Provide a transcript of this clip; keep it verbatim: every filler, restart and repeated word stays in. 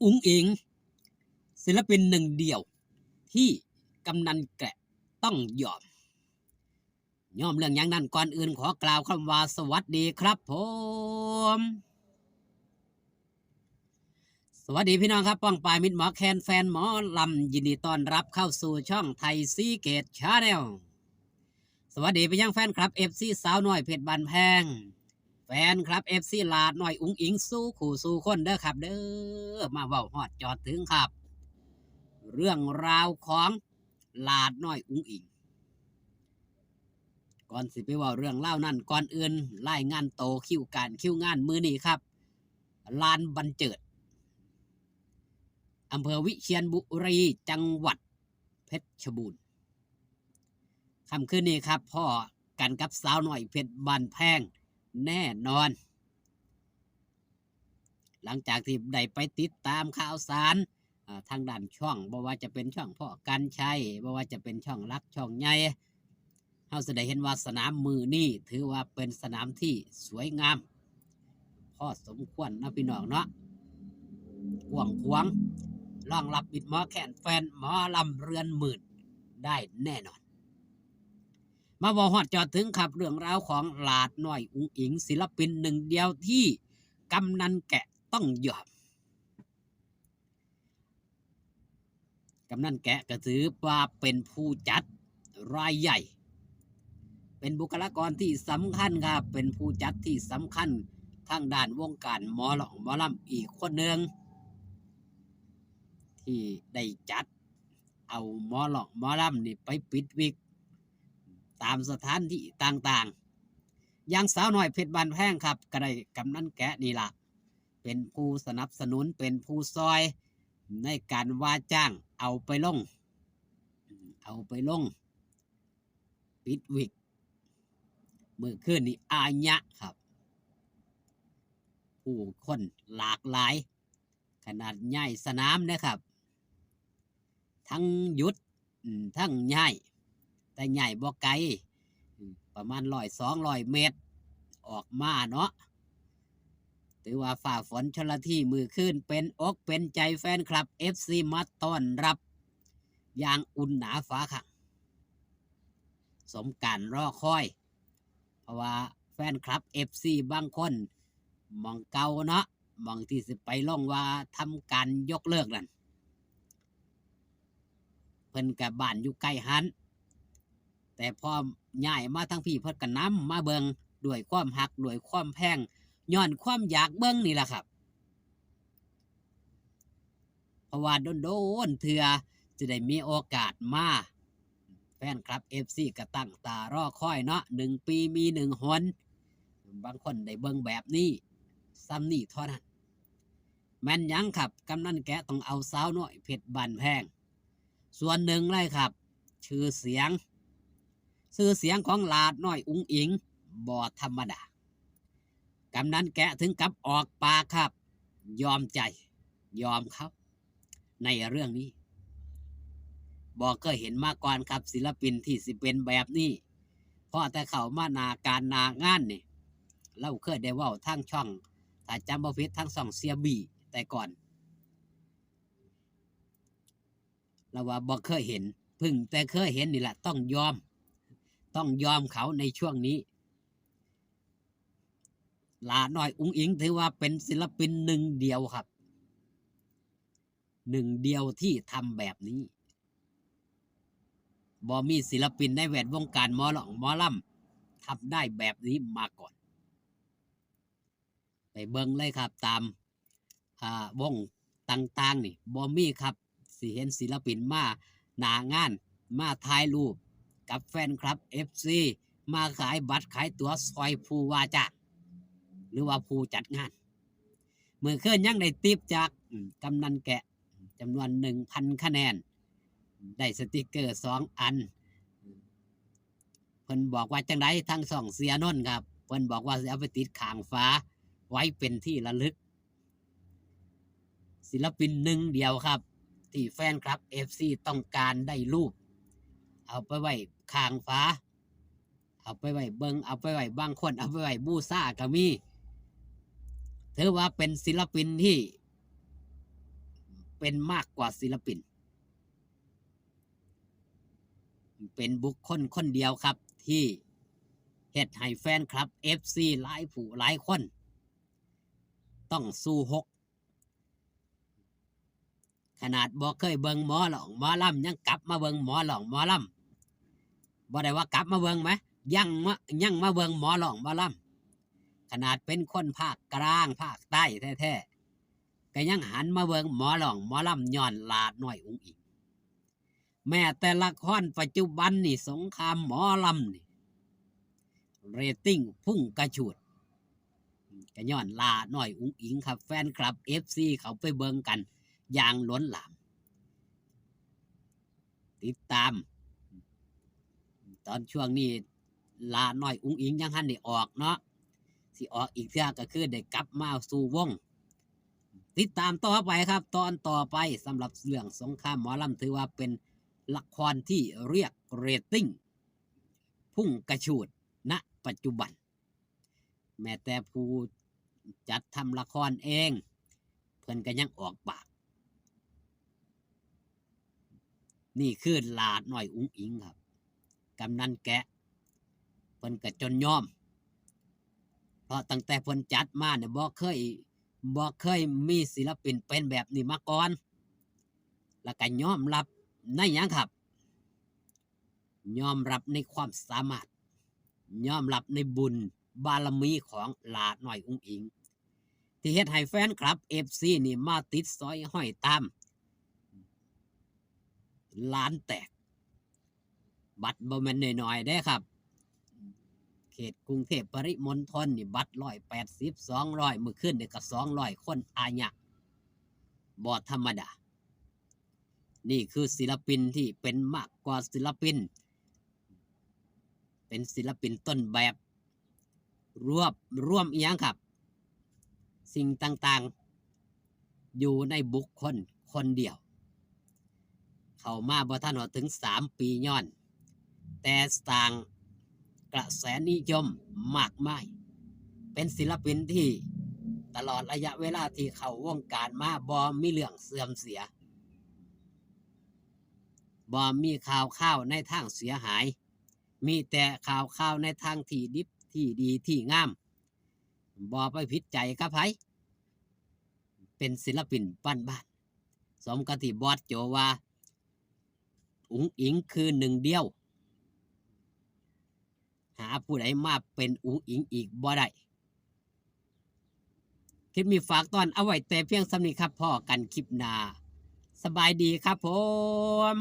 อุ๋งอิ๋ง ศิลปินหนึ่งเดียวที่กำนันแกะต้องยอม ยอมเรื่องหยังนั้น ก่อนอื่นขอกล่าวคำว่าสวัสดีครับผม สวัสดีพี่น้องครับ ป้องปายมิตรหมอแคน แฟนหมอลำ ยินดีต้อนรับเข้าสู่ช่องไทยซีเกตชาแนล สวัสดีไปยังแฟนคลับ เอฟซี สาวน้อยเพชรบ้านแพง แฟนคลับ เอฟซี หลาดน้อยอุ๋งอิ๋งสู่คู่สู่คนเด้อครับเด้อ มาเว้าฮอดจอดถึงครับ เรื่องราวของหลาดน้อยอุ๋งอิ๋ง ก่อนสิไปเว้าเรื่องราวนั้น ก่อนอื่นรายงานโตคิวการคิวงานมื้อนี้ครับ ลานบันเจิด อำเภอวิเชียรบุรี จังหวัดเพชรบูรณ์ ค่ำคืนนี้ครับ พ้อกันกับสาวน้อยเพชรบ้านแพงแน่นอน หลังจากที่ได้ไปติดตามข่าวสาร อ่า ทางด้านช่อง บ่ว่าจะเป็นช่องพ่อกรรชัย บ่ว่าจะเป็นช่องหลักช่องใหญ่ เฮาสิได้เห็นว่าสนามมื้อนี้ถือว่าเป็นสนามที่สวยงาม พอสมควรเนาะพี่น้องเนาะ กว้างขวาง รองรับมิตรหมอแคน แฟนหมอลำเรือนหมื่นได้แน่นอน มาเว้าฮอดจอดถึงครับ เรื่องราวของหลาดน้อยอุ๋งอิ๋ง ศิลปินหนึ่งเดียวที่กำนันแกะต้องยอม กำนันแกะก็ถือว่าเป็นผู้จัดรายใหญ่ เป็นบุคลากรที่สำคัญครับ เป็นผู้จัดที่สำคัญทางด้านวงการหมอร้องหมอลำอีกคนหนึ่ง ที่ได้จัดเอาหมอร้องหมอลำนี่ไปปิดวิกตามสถานที่ต่างๆ อย่างสาวน้อยเพชรบ้านแพงครับ ก็ได้กำนันแกะนี่ล่ะ เป็นผู้สนับสนุน เป็นผู้ซอยในการว่าจ้างเอาไปลง เอาไปลง ปิดวิก มื้อคืนนี้อาญะครับ ผู้คนหลากหลาย ขนาดย้ายสนามนะครับ ทั้งหยุด อืม ทั้งย้าย แต่ย้ายบ่ไกล อืม ประมาณร้อยสองร้อยเมตร ออกมาเนาะ ถือว่าฟ้าฝนชลทีมื้อคืนเป็นอกเป็นใจแฟนคลับ เอฟซี มาต้อนรับอย่างอุ่นหนาฝาข้าง สมการรอคอย เพราะว่าแฟนคลับ เอฟซี บางคนหม่องเก่าเนาะ หม่องที่สิไปลงว่าทำการยกเลิกนั่น เพิ่นก็บ้านอยู่ใกล้หั้น แต่พอย้ายมาทางพี้เพิ่นก็นำมาเบิ่งด้วยความฮัก ด้วยความแพง ย้อนความอยากเบิ่งนี่ล่ะครับ เพราะว่าโดนๆเทื่อจะได้มีโอกาสมา แฟนคลับ เอฟซี ก็ตั้งตารอคอยเนาะ หนึ่งปีมีหนึ่งหน บางคนได้เบิ่งแบบนี้ ส่ำนี้เท่านั้น แม่นหยังครับ กำนันแกะต้องเอาสาวน้อยเพชรบ้านแพง ส่วนหนึ่งเลยครับ ชื่อเสียง ชื่อเสียงของหลาดน้อยอุ๋งอิ๋งบ่ธรรมดา กำนันแกะถึงกับออกปากครับ ยอมใจ ยอมเขา ในเรื่องนี้ บ่เคยเห็นมาก่อนครับ ศิลปินที่สิเป็นแบบนี้ พอแต่เข้ามาหน้าการหน้างานนี่ เราเคยได้เว้าทางช่อง ถ้าจำบ่ผิดทางช่องเสียบี้แต่ก่อน เราว่าบ่เคยเห็น เพิ่งแต่เคยเห็นนี่แหละ ต้องยอม ต้องยอมเขาในช่วงนี้ หลาน้อยอุ๋งอิ๋งถือว่าเป็นศิลปินหนึ่งเดียวครับ หนึ่งเดียวที่ทำแบบนี้ บ่มีศิลปินในแวดวงการหมอร้องหมอลำทำได้แบบนี้มาก่อน ไปเบิ่งเลยครับ ตาม อ่า วงต่างๆนี่ บ่มีครับ สิเห็นศิลปินมาหน้างาน มาถ่ายรูปกับแฟนคลับ เอฟซี มาขายบัตรขายตั๋วซอยผู้ว่าจ้าง หรือว่าผู้จัดงาน มื้อคืนยังได้ทิปจาก อืม กำนันแกะ จำนวนหนึ่งพันคะแนน ได้สติกเกอร์สองอัน เพิ่นบอกว่าจังใด ทางช่องเสียนนท์ครับ เพิ่นบอกว่าสิเอาไปติดข้างฝา ไว้เป็นที่ระลึก ศิลปินหนึ่งเดียวครับ ที่แฟนคลับ เอฟซี ต้องการได้รูป เอาไปไว้ข้างฝา เอาไปไว้เบิ่ง เอาไปไว้ บางคนเอาไปไว้บูชาก็มี ถือว่าเป็นศิลปินที่ เป็นมากกว่าศิลปิน เป็นบุคคลคนเดียวครับ ที่เฮ็ดให้แฟนคลับ เอฟซี หลายผู้หลายคน ต้องสู้ฮก ขนาดบ่เคยเบิ่งหมอร้องหมอลำ ยังกลับมาเบิ่งหมอร้องหมอลำ บ่ได้ว่ากลับมาเบิ่งไหม ยังมา ยังมาเบิ่งหมอร้องหมอลำ ขนาดเป็นคนภาคกลางภาคใต้แท้ๆ ก็ยังหันมาเบิ่งหมอร้องหมอลำ ย้อนหล้าน้อยอุ๋งอิ๋ง แม้แต่ละครปัจจุบันนี่ สงครามหมอลำนี่ เรตติ้งพุ่งกระฉูด ก็ย้อนหล้าน้อยอุ๋งอิ๋งครับ แฟนคลับ เอฟซี เขาไปเบิ่งกันอย่างล้นหลาม ติดตาม ตอนช่วงนี้หล้าน้อยอุ๋งอิ๋งยังทันได้ออกเนาะ สิออกอีกเทื่อก็คือได้กลับมาสู่วง ติดตามต่อไปครับ ตอนต่อไปสำหรับเรื่องสงครามหมอลำ ถือว่าเป็นละครที่เรียกเรตติ้งพุ่งกระฉูด ณ ปัจจุบัน แม้แต่ผู้จัดทำละครเอง เพิ่นก็ยังออกปาก นี่คือหล้าน้อยอุ๋งอิ๋งครับ กำนันแกะ เพิ่นก็จนยอม เพราะตั้งแต่เพิ่นจัดมาเนี่ยบ่เคย บ่เคยมีศิลปินเป็นแบบนี้มาก่อน แล้วก็ยอมรับในหยังครับ ยอมรับในความสามารถ ยอมรับในบุญบารมีของหล้าน้อยอุ๋งอิ๋ง ที่เฮ็ดให้แฟนคลับ เอฟซี นี่มาติดสอยห้อยตาม ล้านแตก บัตรบ่แม่นน้อยๆเด้ครับ เขตกรุงเทพปริมณฑลนี่บัตรร้อยแปดสิบ สองร้อย มื้อคืนนี่ก็สองร้อย คนอาญะ บ่ธรรมดา นี่คือศิลปินที่เป็นมากกว่าศิลปิน เป็นศิลปินต้นแบบ รวบรวมอีหยังครับ สิ่งต่างๆ อยู่ในบุคคลคนเดียว เข้ามาบ่ทันฮอดถึงสามปีย้อน แต่สร้างกระแสนิยมมากมาย เป็นศิลปินที่ตลอดระยะเวลาที่เข้าวงการมาบ่มีเรื่องเสื่อมเสีย บ่มีข่าวคราวในทางเสียหาย มีแต่ข่าวคราวในทางที่ดิบที่ดีที่งาม บ่ไปผิดใจกับไผ เป็นศิลปินบ้านๆ สมกับที่บอสโจว่า อุ๋งอิ๋งคือหนึ่งเดียว หาผู้ใดมาเป็นอุ๋งอิ๋งอีกบ่ได้ คลิปนี้ฝากตอนเอาไว้แต่เพียงส่ำนี้ครับ พ้อกันคลิปหน้า สบายดีครับผม